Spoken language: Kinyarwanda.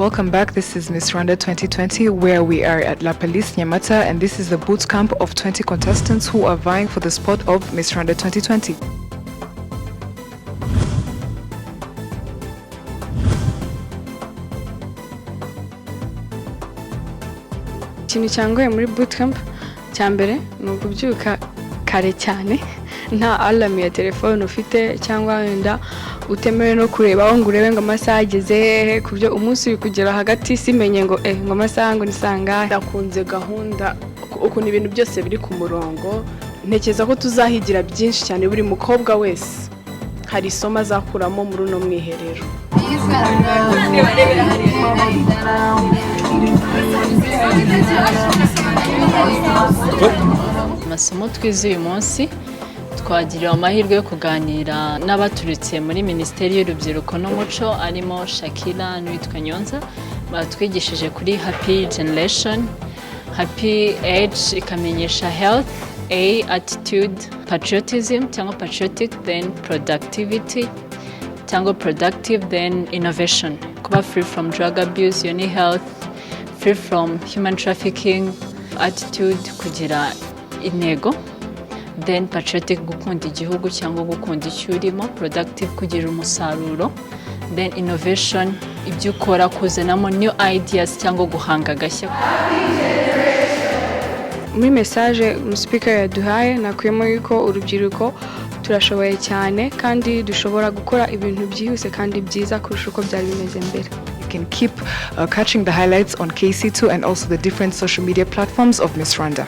Welcome back. This is Miss Rwanda 2020, where we are at La Palisse Nyamata, and this is the boot camp of 20 contestants who are vying for the spot of Miss Rwanda 2020. Ikintu cyangoye muri bootcamp cya mbere ni ukubyuka kare cyane, nta alarm ya telefone ufite cyangwa wenda utemerewe no kureba aho ngo urebe ngo amasaha ageze hehe, ku byo umunsi uri kugera hagati simenye ngo amasaha ngo ni sangahe. Nakunze gahunda, ukuntu ibintu byose biri ku murongo. Ntekereza ko tuzahigira byinshi cyane. Buri mukobwa wese hari isomo azakuramo muri uno mwiherero. Amasomo twize uyu munsi, twagiriwe amahirwe yo kuganira n'abaturutse muri Minisiteri y'Urubyiruko n'Umuco, arimo Shakira n'uwitwa Nyonza. Batwigishije kuri Happy Generation. Happy Age ikamenyesha health, a attitude, patriotism cyangwa patriotic, then productivity cyangwa productive, then innovation, kuba free from drug abuse, iyo ni health, free from human trafficking, attitude, kugira intego, then patriotic, gukunda igihugu cyangwa gukunda icyo urimo, productive, kugira umusaruro, then innovation, ibyo ukora, kuzanamo new ideas cyangwa guhanga agashya. Muri message umuspeaker yaduhaye, nakuyemo yuko urubyiruko turashoboye cyane kandi dushobora gukora ibintu byihuse kandi byiza kurusha uko byari bimeze mbere. You can keep catching the highlights on KC2 and also the different social media platforms of Miss Rwanda.